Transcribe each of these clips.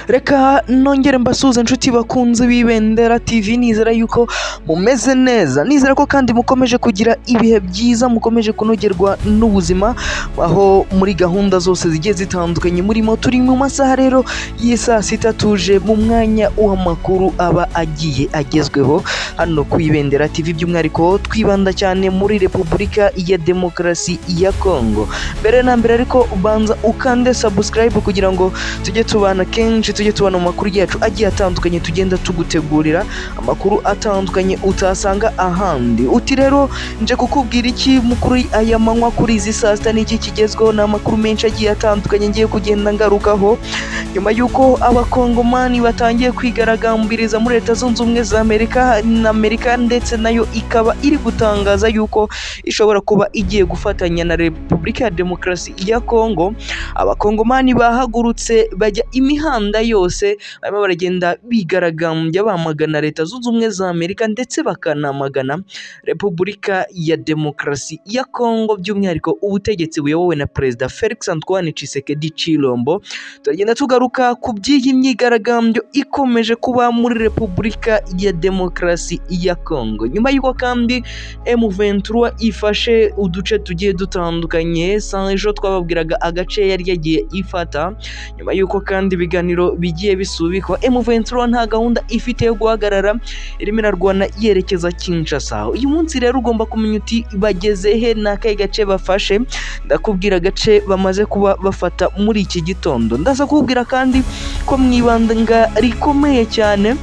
Reka nongere mbasuhuze inshuti bakunze b'Ibendera TV, nizera yuko mumeze neza, nizera ko kandi mukomeje kugira ibihe byiza, mukomeje kunogerwa n'ubuzima aho muri gahunda zose zigiye zitandukanye murimo. Turi mu masaha rero y'isaa sita, tuje mu mwanya w'amakuru aba agiye agezweho hano ku Ibendera TV, by'umwihariko twibanda cyane muri Repubulika ya Demokarasi ya Kongo. Mbere na mbere ariko ubanza ukande subscribe kugira ngo tujye tubana kenshi, tujye tubana mu makuru yacu agiye atandukanye, tugenda tugutegurira amakuru atandukanye utasanga ahandi. Uti rero nje kukubwira iki kuri aya manywa, kuri izi saa sita n'iki kigezweho? Ni amakuru menshi agiye atandukanye ngiye kugenda ngarukaho nyuma y'uko abakongomani batangiye kwigaragambiriza muri Leta Zunze Ubumwe za Amerika na Amerika, ndetse nayo ikaba iri gutangaza yuko ishobora kuba igiye gufatanya na Repubulika ya Demokarasi ya Kongo. Abakongomani bahagurutse bajya imihanda yose, barimo baragenda bigaragambya bamagana Leta Zunze Ubumwe za Amerika ndetse bakanamagana Repubulika ya Demokarasi ya Kongo, by'umwihariko ubutegetsi buyobowe na Perezida Felix Antoine Tshisekedi Tshilombo. Turagenda tugaruka ku by'iyi myigaragambyo ikomeje kuba muri Repubulika ya Demokarasi ya Kongo, nyuma y'uko kandi M23 ifashe uduce tugiye dutandukanye. Ejo twababwiraga agace yari yagiye ifata, nyuma y'uko kandi ibiganiro bigiye bisubikwa. M23 nta gahunda ifite yo guhagarara, irimo irarwana yerekeza Kinshasa. Uyu munsi rero ugomba kumenya uti bageze he, ni akahe gace bafashe? Ndakubwira agace bamaze kuba bafata muri iki gitondo. Ndaza kukubwira kandi ko mu ibanga rikomeye cyane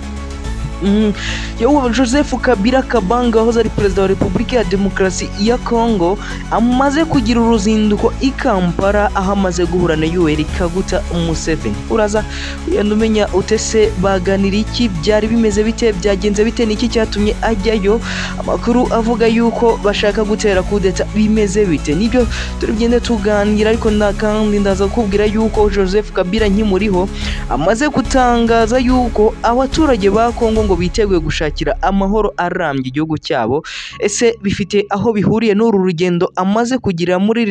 Joseph Kabila Kabanga wahoze ari perezida wa Repubulika ya Demokarasi ya Kongo amaze kugira uruzinduko i Kampala, aho amaze guhura na Yoweri Kaguta Museveni. Uraza ugenda umenya utese baganira iki, byari bimeze bite, byagenze bite, niki cyatumye ajyayo, amakuru avuga yuko bashaka gutera kudeta bimeze bite, nibyo turi bugende tuganira. Ariko kandi ndaza kukubwira yuko Joseph Kabila nkimuriho amaze gutangaza yuko abaturage ba Kongo ngo biteguye gushakira amahoro arambye igihugu cyabo. Ese bifite aho bihuriye n'uru rugendo amaze kugira muri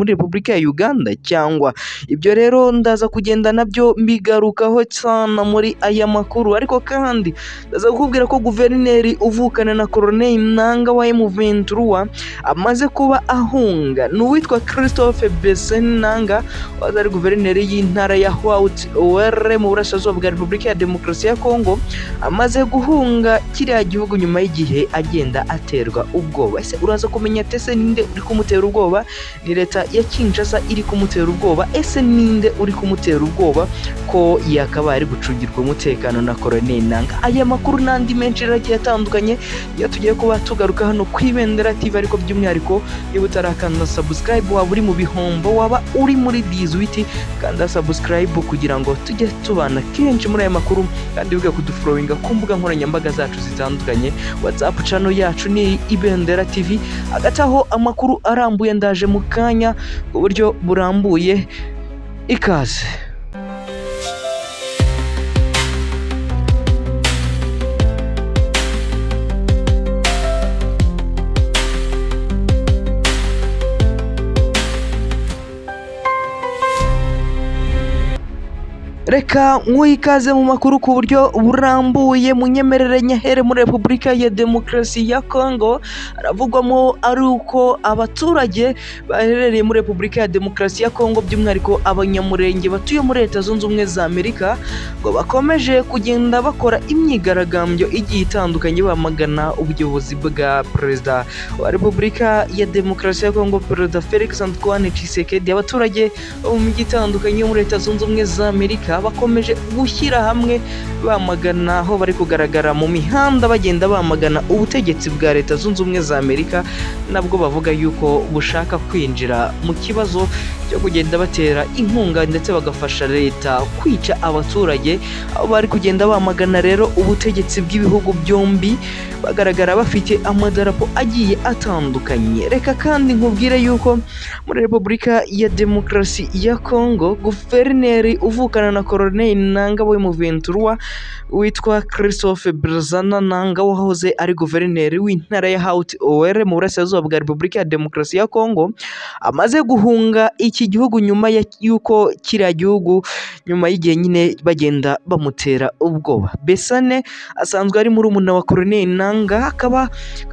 Repubulika ya Uganda cyangwa? Ibyo rero ndaza kugenda nabyo mbigarukaho cyane muri aya makuru. Ariko kandi ndaza kukubwira ko guverineri uvukana na Colonel Nanga wa M23 amaze kuba ahunga, ni uwitwa Christophe Besen Nanga wahoze ari guverineri y'intara ya Haut-Uele mu burasirazuba bwa Repubulika ya Demokarasi ya Kongo, amaze guhunga kiriya gihugu nyuma y'igihe agenda aterwa ubwoba. Ese uraza kumenya ese ninde uri kumutera ubwoba? Ni leta ya Kinshasa iri kumutera ubwoba? Ese ninde uri kumutera ubwoba ko yakabaye ari gucungirwa umutekano na Colonel Nanga? Aya makuru n'andi menshi agiye atandukanye iyo tugiye kuba tugaruka hano ku Ibendera TV. Ariko by'umwihariko niba utarakanda subscribe waba uri mu bihombo, waba uri muri 18, kanda subscribe kugira ngo tujye tubana kenshi muri aya makuru, kandi wiga kudufollowinga ku mbuga nkoranyambaga zacu zitandukanye. WhatsApp channel yacu ni Ibendera TV. Hagati aho amakuru arambuye ndaje mu kanya ku buryo burambuye. Ikaze. Reka nkuhe ikaze mu makuru ku buryo burambuye. Munyemerere nyahere muri Repubulika ya Demokarasi ya Kongo haravugwamo ari uko abaturage baherereye muri Repubulika ya Demokarasi ya Kongo, by'umwihariko abanyamurenge batuye muri Leta Zunze Ubumwe za Amerika, ngo bakomeje kugenda bakora imyigaragambyo igiye itandukanye bamagana ubuyobozi bwa Perezida wa Repubulika ya Demokarasi ya Kongo, Perezida Felix Antoine Tshisekedi. Abaturage bo mu mijyi itandukanye yo muri Leta Zunze Ubumwe za Amerika bakomeje gushyira hamwe bamagana, aho bari kugaragara mu mihanda bagenda bamagana ubutegetsi bwa Leta Zunze Ubumwe za Amerika, nabwo bavuga yuko bushaka kwinjira mu kibazo cyo kugenda batera inkunga ndetse bagafasha leta kwica abaturage. Aho bari kugenda bamagana rero ubutegetsi bw'ibihugu byombi, bagaragara bafite amadarapo agiye atandukanye. Reka kandi nkubwire yuko muri Repubulika ya Demokarasi ya Kongo guverineri uvukana na Corneille Nangaa wa M23 witwa Christophe Bizana Nangaa wahoze ari guverineri w'intara ya Haut-Uele mu burasirazuba bwa Repubulika ya Demokarasi ya Kongo, amaze guhunga iki gihugu nyuma y'uko kiriya gihugu nyuma y'igihe nyine bagenda bamutera ubwoba. Besane asanzwe ari murumuna wa Corneille Nangaa, akaba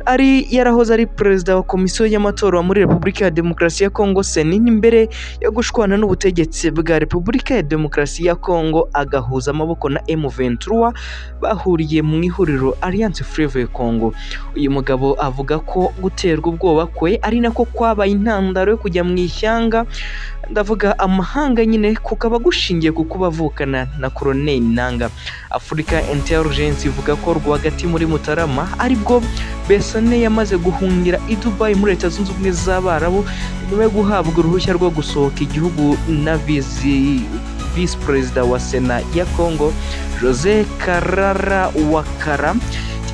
ari yarahoze ari perezida wa komisiyo y'amatora muri Repubulika ya Demokarasi ya Kongo CENI, mbere yo gushwana n'ubutegetsi bwa Repubulika ya Demokarasi ya Kongo agahuza amaboko na M23 bahuriye mu ihuriro Alliance Fleuve Congo. Uyu mugabo avuga ko guterwa ubwoba kwe ari nako kwabaye intandaro yo kujya mu ishyanga, ndavuga amahanga nyine, kukaba gushingiye ku kuba avukana na Corneille Nangaa. Africa Intelligence ivuga ko rwagati muri Mutarama aribwo Besane yamaze guhungira i Dubai muri Leta Zunze Ubumwe z'Abarabu nyuma yo guhabwa uruhushya rwo gusohoka igihugu na visi perezida wa Sena ya Congo Jose Karara Wakara.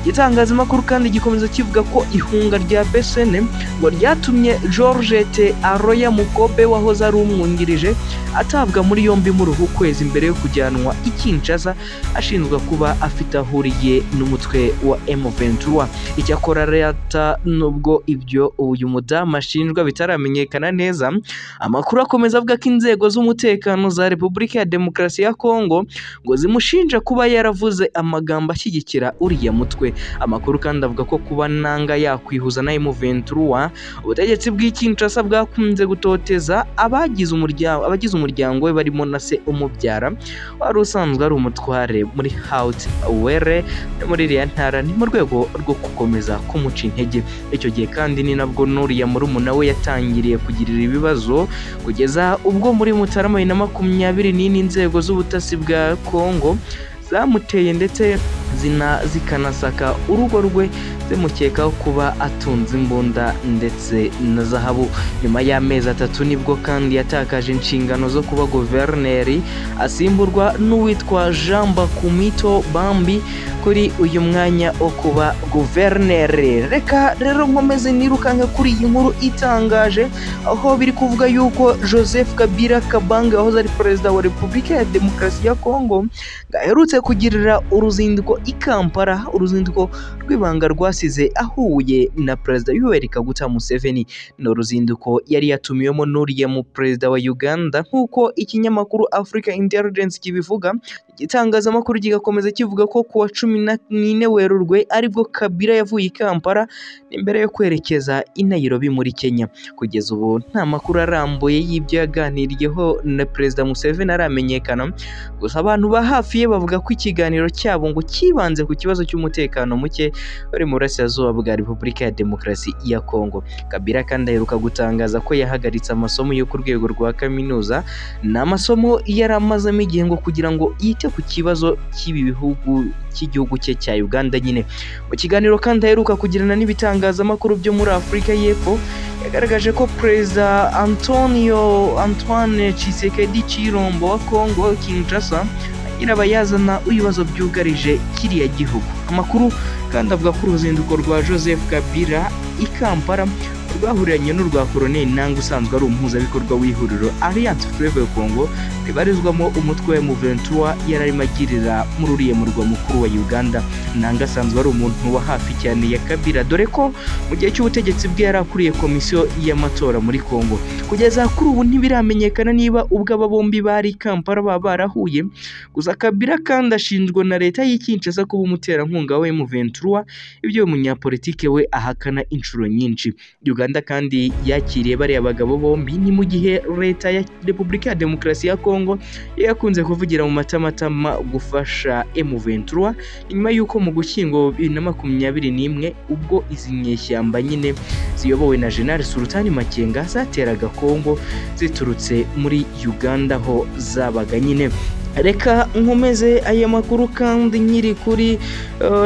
Igitangazamakuru kandi gikomeza kivuga ko ihunga rya Besane ngo ryatumye Georgette Aroya Mukobe wahoze ari umwungirije atabwa muri yombi muri uku kwezi mbere yo kujyanwa i Kinshasa ashinjwa kuba afite ahuriye n'umutwe wa M23. Icyakora leta nubwo ibyo uyu mudamu ashinjwa bitaramenyekana neza, amakuru akomeza avuga ko inzego z'umutekano za Repubulika ya Demokarasi ya Kongo ngo zimushinja kuba yaravuze amagambo ashyigikira uriya mutwe. Amakuru kandi avuga ko kuba Nangaa yakwihuza na M23, ubutegetsi bw'i Kinshasa bwakunze gutoteza abagize umuryango we barimo na se umubyara wari usanzwe ari umutware muri Haut-Uele muri iriya ntara, ni mu rwego rwo gukomeza kumuca intege. Icyo gihe kandi ni nabwo n'uriya murumuna we yatangiriye kugirira ibibazo kugeza ubwo muri Mutarama 2024 inzego z'ubutasi bwa Kongo zamuteye ndetse zikanasaka urugo rwe zimukekaho kuba atunze imbunda ndetse na zahabu. Nyuma y'amezi 3 nibwo kandi yatakaje inshingano zo kuba guverineri asimburwa n'uwitwa Jean Bakumito Bambi kuri uyu mwanya wo kuba guverineri. Reka rero nkomeze nirukanka kuri iyi nkuru itangaje aho biri kuvuga yuko Joseph Kabila Kabange wahoze ari perezida wa Repubulika ya Demokarasi ya Kongo aherutse kugirira uruzinduko i Kampala, uruzinduko rw'ibanga rwasize ahuye na perezida Yoweri Kaguta Museveni. Ni uruzinduko yari yatumiwemo n'uriya mu perezida wa Uganda nk'uko ikinyamakuru Africa Intelligence kibivuga. Igitangazamakuru kigakomeza kivuga ko kuwa 14 Werurwe aribwo Kabila yavuye i Kampala imbere yo kwerekeza i Nairobi muri Kenya. Kugeza ubu nta makuru arambuye y'ibyo yaganiriyeho na perezida Museveni aramenyekana, gusa abantu ba hafi ye bavuga ko ikiganiro cyabo ngo kibanze ku kibazo cy'umutekano muke uri mu burasirazuba bwa Repubulika ya Demokarasi ya Kongo. Kabila kandi aheruka gutangaza ko yahagaritse amasomo yo ku rwego rwa kaminuza, ni amasomo yari amazemo igihe ngo kugira ngo yite ku kibazo cy'ibi bihugu cy'igihugu cye cya Uganda nyine. Mu kiganiro kandi aheruka kugirana n'ibitangazamakuru byo muri Afurika y'Epfo, yagaragaje ko perezida Antoine Tshisekedi Tshilombo wa Kongo Kinshasa nyirabayazana ibibazo byugarije kiriya gihugu. Amakuru kandi avuga ko uruzinduko rwa Joseph Kabila i Kampala rwahuriranye n'urwa Corneille Nangaa usanzwe ari umuhuzabikorwa w'ihuriro Alliance Fleuve Congo ribarizwamo umutwe wa M23 yari arimo agirira muri uriya murwa mukuru wa Uganda. Nangaa asanzwe ari umuntu wa hafi cyane ya Kabila, dore ko mu gihe cy'ubutegetsi bwe yari akuriye komisiyo y'amatora muri Kongo. Kugeza kuri ubu ntibiramenyekana niba ubwo aba bombi bari Kampala baba barahuye, gusa Kabila kandi ashinjwa na leta y'i Kinshasa kuba umuterankunga wa M23, ibyo umunyapolitike we ahakana inshuro nyinshi. Uganda kandi yakiriye bariya bagabo bombi ni mu gihe leta ya Repubulika ya Demokarasi ya Kongo yakunze kuvugira mu matamatama gufasha M23 nyuma y'uko mu Gushyingo 2021 ubwo izi nyeshyamba nyine ziyobowe na General Sultani Makenga zateraga Kongo ziturutse muri Uganda ho zabaga nyine. Reka nkomeze aya makuru kandi nkiri kuri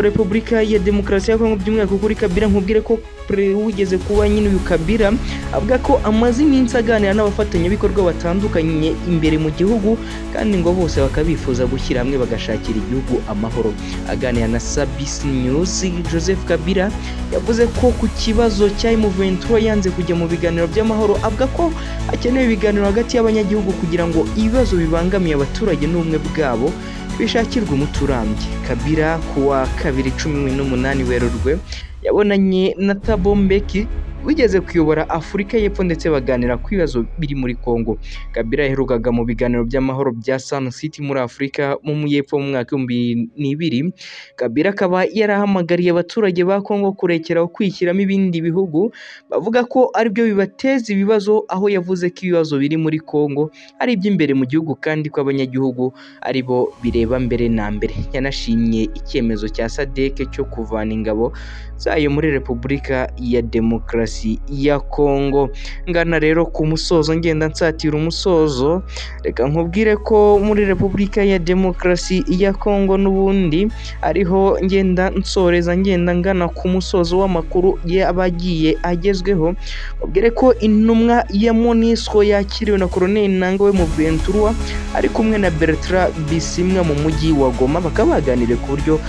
Repubulika ya Demokarasi ya Kongo by'umwihariko kuri Kabila, nkubwire ko wigeze kuba nyine uyu Kabila avuga ko amaze iminsi aganira n'abafatanyabikorwa batandukanye imbere mu gihugu, kandi ngo bose bakabifuza gushyira hamwe bagashakira igihugu amahoro. Aganira na Sabis News, Joseph Kabila yavuze ko ku kibazo cya M23 yanze kujya mu biganiro by'amahoro, avuga ko hakenewe ibiganiro hagati y'abanyagihugu kugira ngo ibibazo bibangamiye abaturage n'ubumwe bwabo bishakirwe umuti urambye. Kabila kuwa kabiri 18 Werurwe yabonanye na Thabo Mbeki wigeze kuyobora Afurika y'Epfo ndetse baganira ku bibazo biri muri Kongo. Kabila yaherukaga mu biganiro by'amahoro bya Sun City muri Afurika mu y'Epfo mu mwaka 2002. Kabila akaba yarahamagariye abaturage ba Kongo kurekeraho kwishyiramo ibindi bihugu bavuga ko aribyo bibateza ibibazo, aho yavuze ko ibibazo biri muri Kongo ari iby'imbere mu gihugu kandi ko abanyagihugu aribo bireba mbere na mbere. Yanashimye icyemezo cya SADC cyo kuvana ingabo zayo muri Repubulika ya Demokarasi ya Kongo. Ngana rero ku musozo, ngenda nsatira umusozo, reka nkubwire ko muri Repubulika ya Demokarasi ya Kongo n'ubundi ariho ngenda nsoreza, ngenda ngana ku musozo w'amakuru y'abagiye agezweho. Nkubwire ko intumwa ya MONUSCO yakiriwe na Colonel Nangawe mu Ventura ari kumwe na Bertrand Bisimwa mu mujyi wa Goma, bakaba baganiriye ku buryo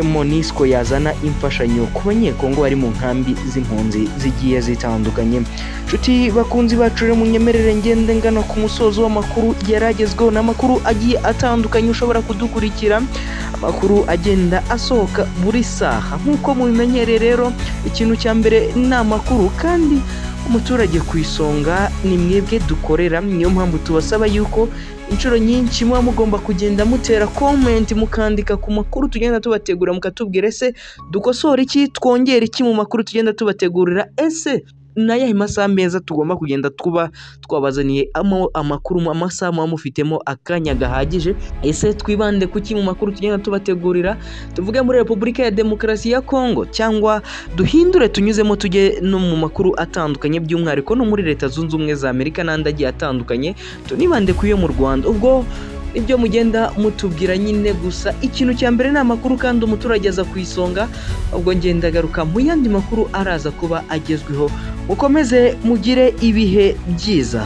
MONUSCO yazana imfashanyo ku banyekongo bari mu nkambi z'impunzi zigiye zitandukanye. Nshuti bakunzi bacu rero, munyemerere ngende ngana ku musozo w'amakuru yaragezweho n'amakuru agiye atandukanye. Ushobora kudukurikira amakuru agenda asohoka buri saha nk'uko mubimenyereye. Rero ikintu cya mbere ni amakuru, kandi umuturage ku isonga ni mwebwe dukorera. Niyo mpamvu tubasaba yuko inshuro nyinshi muba mugomba kugenda mutera comment, mukandika ku makuru tugenda tubategura, mukatubwira ese dukosora iki, twongera iki mu makuru tugenda tubategurira, ese n'ayahe masaha meza tugomba kugenda tuba twabazaniye amakuru, amasaha muba mufitemo akanya gahagije, ese twibande kuki mu makuru tugenda tubategurira, tuvuge muri Repubulika ya Demokarasi ya Kongo cyangwa duhindure tunyuzemo tujye no mu makuru atandukanye, by'umwihariko no muri Leta Zunze Ubumwe za Amerika n'andi agiye atandukanye, tunibande ku yo mu Rwanda. Ubwo ibyo mugenda mutubwira nyine, gusa ikintu cya mbere ni amakuru kandi umuturage aza ku isonga. Ubwo ngenda agaruka mu yandi makuru araza kuba agezweho. Mukomeze mugire ibihe byiza.